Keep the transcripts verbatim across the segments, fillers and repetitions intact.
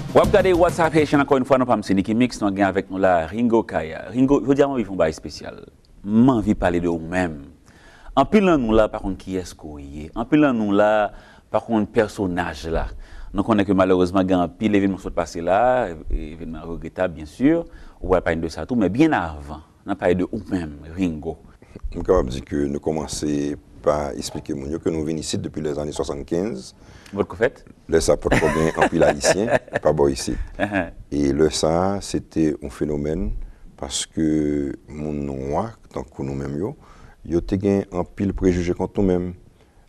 W ap gade What's Up Haitian ankò yon fwa, non pa m se Nicky Mix, nou gen avèk nou la Ringo Kaya. Ringo, jodi a m anvi fè yon bagay espesyal. M anvi pale de ou menm. Anpil nan nou la pa konn kiyès ke w ye. Anpil nan nou la pa konn pèsonaj la. Nou konnen ke malerezman gen anpil evenman sot pase la, evenman regretab, byen si. Ou pral pale de sa tou, men byen avan, n ap pale de ou menm, Ringo. M kapab di ke nou kòmanse pa esplike moun yo ke nou vin isit depi lèzane swasannkenz. Potko fèt? Lè sa potko gen anpil Ayisyen pa bò isit. E lè sa, se te yon fenomèn paske moun nwa, tankou nou menm yo, yo te gen anpil prejije kont nou menm.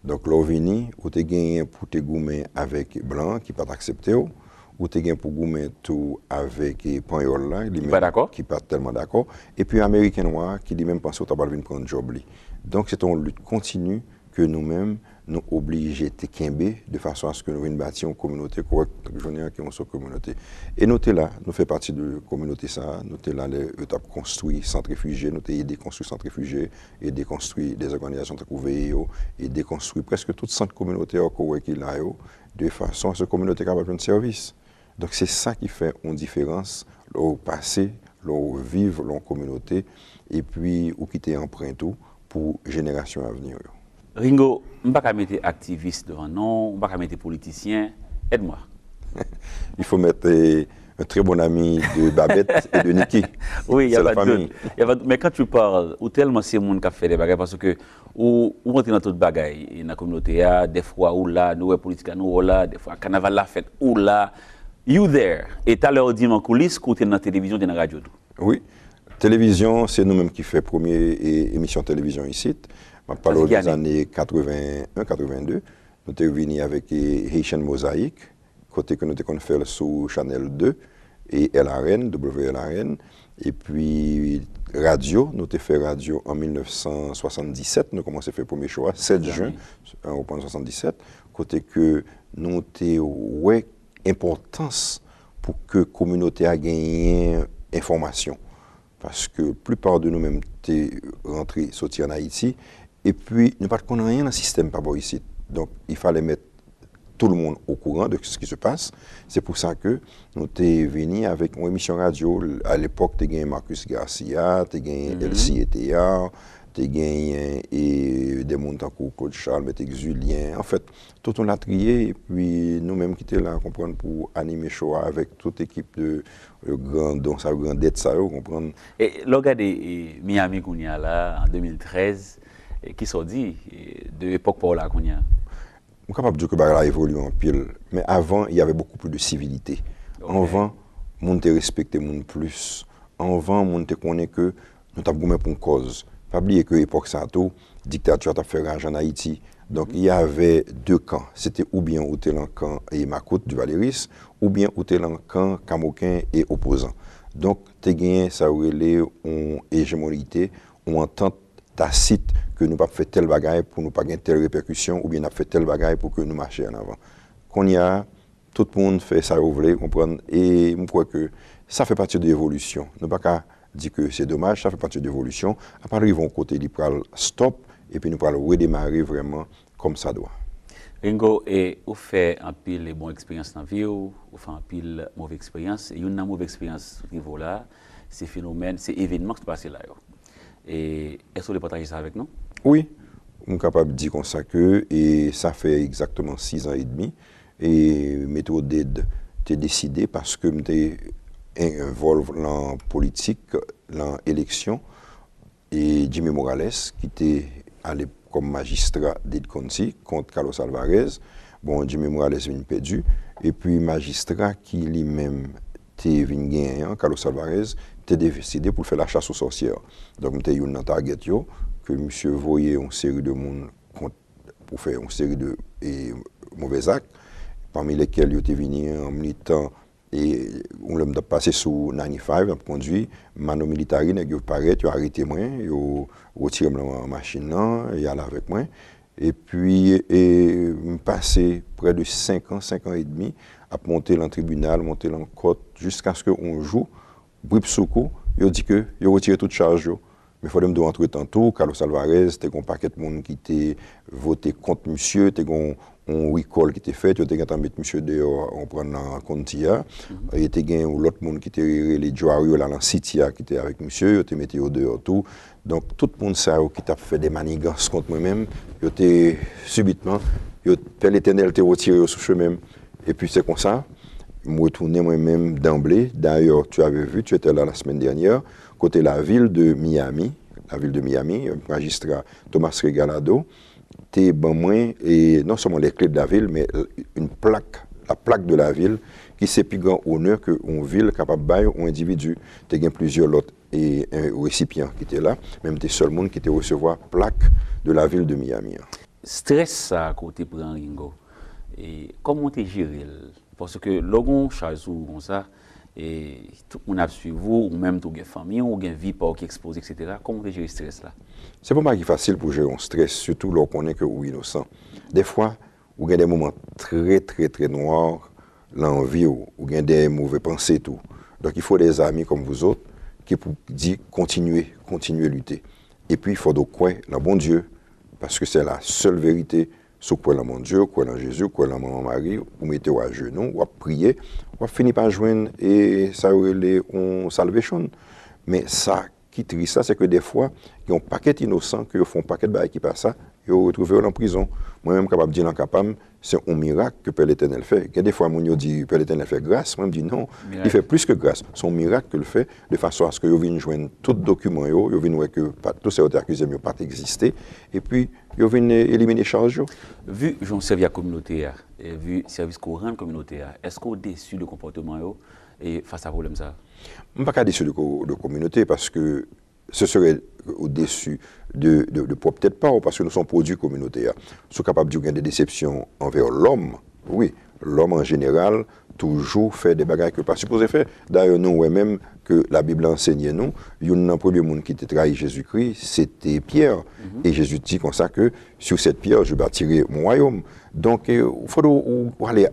Donk, lè w vini, ou te genyen pou te goumen avèk blan ki pa t aksepte w, ou te gen pou goumen tou avèk, eh, panyòl la, li menm ki pa t tèlman dakò, epi ameriken nwa ki li menm panse w ta pral vin pran djòb li. Donk, se te yon lit kontini ke nou menm, nou oblije te kenbe de fason aske nou vin bati yon kominote kòrèk, tankou jounen an, ki yon sèl kominote. E nou te la, nou fè pati de kominote sa a, nou te la lè yo t ap konstwi sant refijye, nou te ede konstwi sant refijye, ede konstwi de òganizasyon tankou V E O, ede konstwi prèske tout sant kominotè kòrèk ki la yo, de fason aske kominote kapab jwenn sèvis. Donk, se sa ki fè yon diferans lè w pase, lè w viv lan yon kominote, epi ou kite anprent ou pou jenerasyon avni yo. Ringo, m pa ka mete aktivis devan non w, m pa ka mete politisyen. Aide-moi. Il faut mettre, euh, un très bon ami de Babette et de Nicky. Oui, y a pas de doute. Y a pas de doute. Mais quand tu parles, ou tèlman se moun k ap fè de bagay, paske ou, ou rantre nan tout bagay, e nan kominote a, dèfwa ou la, nou wè politik la, nou wè w la, dèfwa kanaval la fèt, ou la, you there. E talè ou di m an koulis ke w te nan televizyon, w te nan radyo tou. Wi. Televizyon, se nou menm ki fè premye, e, emisyon televizyon isit. M ap pale w de zane katreven en, katreven de. Nou te vini avèk, e, Haitian Mosaic, kote ke nou te konn fè l sou Chanèl de e L R N, W L R N. Epi radyo, nou te fè radyo an mil nèf san swasanndisèt, nou kòmanse fè premye show a, sèt jen, ou konprann, swasanndisèt, kote ke nou te wè enpòtans pou ke kominote a genyen enfòmasyon. Paske plipa de nou menm te rantre, soti ann Ayiti, epi nou pa t konn anyen nan sistèm pa bò isit. Donk, il fallait mettre tout le monde au courant de ce qui se passe. Se pou sa ke nou te vini avèk yon emisyon radyo. A lepòk, te gen Marcus Garcia, te gen L C E T R, te gen, e, de moun tankou Claude Charles, Mèt Exulien, anfèt, tout yon latriye, epi nou menm ki te la, konprann, pou anime show a avèk tout ekip de, de grandon sa yo, grandèt sa yo, konprann. E lè w gade, e, Miami kounye a la, an de mil trèz, e, kisa w di, e, de epòk pa w la kounye a? M kapab di w ke bagay la evolye anpil, men avan, il y avait beaucoup plus de civilité. Ok. Anvan, moun te respekte moun plis. Anvan, moun te konnen ke nou t ap goumen pou yon kòz. Pa bliye ke epòk sa a tou, diktati a t ap fè raj ann Ayiti. Donk, il y avait deux camps. Se te oubyen ou te lan kan e makout, Duvaliéris, oubyen ou te lan kan kamoken e opozan. Donk, te genyen sa yo rele yon ejemonite, yon antant tasit ke nou p ap fè tèl bagay pou nou pa gen tèl repèkisyon, oubyen n ap fè tèl bagay pou ke nou mache ann avan. Kounye a, tout moun fè sa yo vle, konprann, e m kwè ke sa fè pati de evolisyon. Nou pa ka di ke se domaj, sa fè pati de evolisyon. Apa l rive yon kote, li pral stop, epi nou pral redemare vrèman kòmsadwa. Ringo, e ou fè anpil bon eksperyans nan vi w, ou fè anpil move eksperyans. E youn nan move eksperyans sot rive w la, se fenomèn, se evenman ki pase la yo. E èske w vle pataje sa avèk nou? Wi, m kapab di konsa ke, e sa fè egzakteman sis an edmi, e Metro Dade te deside, paske m te envolve lan politik, lan eleksyon, e Jimmy Morales, ki te ale kòm majistra Dade County kont Carlos Alvarez. Bon, Jimmy Morales vin pèdi, epi majistra ki li menm te vin genyen an, Carlos Alvarez, te deside pou l fè la chasse aux sorcières. Donk, m te youn nan target yo, ke misye voye yon seri de moun kont, pou fè yon seri de, e, move zak, pami lekel yo te vini an militan, e yon lè m t ap pase sou ninety-five, m ap kondwi, mano militari, nèg yo parèt, yo arete mwen, yo retire m nan machin nan, e ale avèk mwen. Epi, e, m pase prè de senk an, senk an edmi, ap monte lan tribinal, monte lan kòt, jiskaske yon jou, bripsoukou, yo di ke yo retire tout chaj yo. Men fòde m di w, antretan tou, Carlos Alvarez, te gen yon pakèt moun ki te vote kont misye, te gen yon, yon recall ki te fèt, yo te gentan met misye deyò, ou konprann, nan county a. E te gen yon lòt moun ki te rele Joe Ariola nan city a ki te avèk misye, yo te mete yo deyò tou. Donk, tout moun sa yo ki t ap fè de manigans kont mwen menm, yo te sibitman, yo, Pè Letènèl te retire yo sou chemen m. Epi se konsa, m retounen mwen menm danble. D'ailleurs, tu avais vu, tu étais là la semaine dernière, kote lavil de Miami, lavil de Miami, majistra Thomas Regalado, te ban mwen, e non sèlman les clés de la ville, men yon plak, la plaque de la ville, ki se pi gran onè ke yon vil kapab bay yon endividi. Te gen plizyè lòt e, e, resipyan ki te la, men m te sèl moun ki te resevwa plak de lavil de Miami an. Strès sa a ke w te pran, Ringo, e kòman w te jere l? Paske lè w gen yon chaj sou ou konsa, e tout moun ap swiv ou, ou menm tou gen fanmi w, ou gen vi pa w ki ekspoze, etsetera. Kòman w te jere strès la? Se pa yon bagay ki fasil pou jere yon strès, sitou lè w konnen ke ou inosan. Dèfwa, ou gen de moman trè, trè, trè nwa nan vi w, ou gen de move panse tou. Donk, il faut des amis comme vous autres ki pou di, kontinye, kontinye lite. Epi, fòdwe w kwè nan Bondye, paske se la sèl verite. Si w kwè nan Bondye, w kwè nan Jezi, w kwè nan Manman Mari, ou mete w ajenou, w ap priye, w ap fini pa jwenn, e sa yo rele yon salvation. Men sa ki tris la, se ke dèfwa, gen yon pakèt inosan ke yo fè yon pakèt bagay ki pa sa, yo retwouve yo nan prizon. Mwen menm, m kapab di nan ka pa m, se yon mirak ke Pè Letènèl fè. Gen de fwa, moun yo di, Pè Letènèl fè gras. Mwen, m di non, li fè plis ke gras. Se yon mirak ke l fè, de fason aske yo vin jwenn tout dokiman yo, yo vin wè ke pa, tout sa yo te akize m yo pa t egziste, epi yo vin, e, elimine chaj yo. Vi jan w sèvi ak kominote a, e vi sèvis ke w rann kominote a, èske w desi de konpòteman yo, e fas a pwoblèm sa a? M pa ka desi de ko-, de kominote, paske ce serait au-dessus de, de, de pwòp tèt pa w, paske nou se yon pwodui kominote a. Si w kapab di w gen de desepsyon anvè lòm, wi, lòm an jeneral toujou fè de bagay ke l pa sipoze fè. Dayè, nou wè menm ke Labib la ansenye nou, youn nan premye moun ki te trayi Jezikri, se te Pyè. E Jezi di konsa ke, sur cette pierre, je bâtirai mon royaume. Donk, e, fòdwe w, w ale,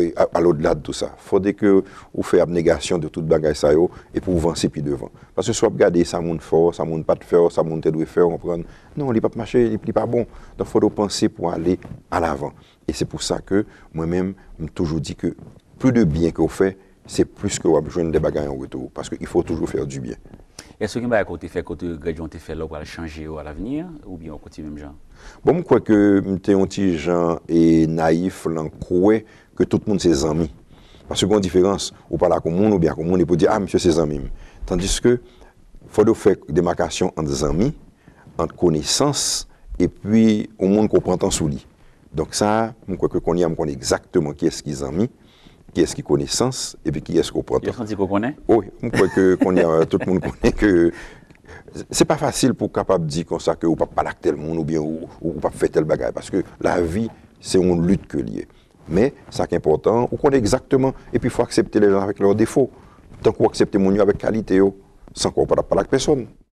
e, a, à l'au-delà de tout ça. Fòdwe ke ou fè abnegasyon de tout bagay sa yo, epi w vanse pi devan. Paske si w ap gade sa moun fè w, sa moun pa t fè w, sa moun te dwe fè w, konprann, non, li p ap mache, li, li pa bon. Donk, fòdwe w panse pou ale alavan. E se pou sa ke mwen menm, m toujou di ke plis de byen ke w fè, se plis ke w ap jwenn de bagay an retou. Paske il faut toujours faire du bien. Èske gen bagay ke w te fè, ke w te regrèt jan w te fè la, w pral chanje yo à l'avenir, oubyen w ap kontinye menm jan? Bon, m kwè ke m te yon ti jan, e, nayif nan kwè ke tout moun se zanmi. Paske gen yon diferans, ou pale ak yon moun oubyen ak yon moun, epi w di, "A, misye se zanmi m." Tandiske, fòdwe w fè demakasyon ant zanmi, ant konesans, epi yon moun ke w pran tan sou li. Donk sa, m kwè ke kounye a, m konnen egzakteman kiyès ki zanmi, kiyès ki konesans, epi kiyès ke w pran tan. Yo santi ke w konnen? Wi, m kwè ke kounye a, tout moun konnen ke se pa fasil pou w kapab di konsa ke ou p ap pale ak tèl moun oubyen ou, ou, ou p ap fè tèl bagay, paske lavi, se yon lit ke l ye. Men, sa ki enpòtan, ou konnen egzakteman, epi fò aksepte les gens avec leurs défauts. Tankou w aksepte moun yo avèk kalite yo, san kwa w pa t ap pale ak pèsonn.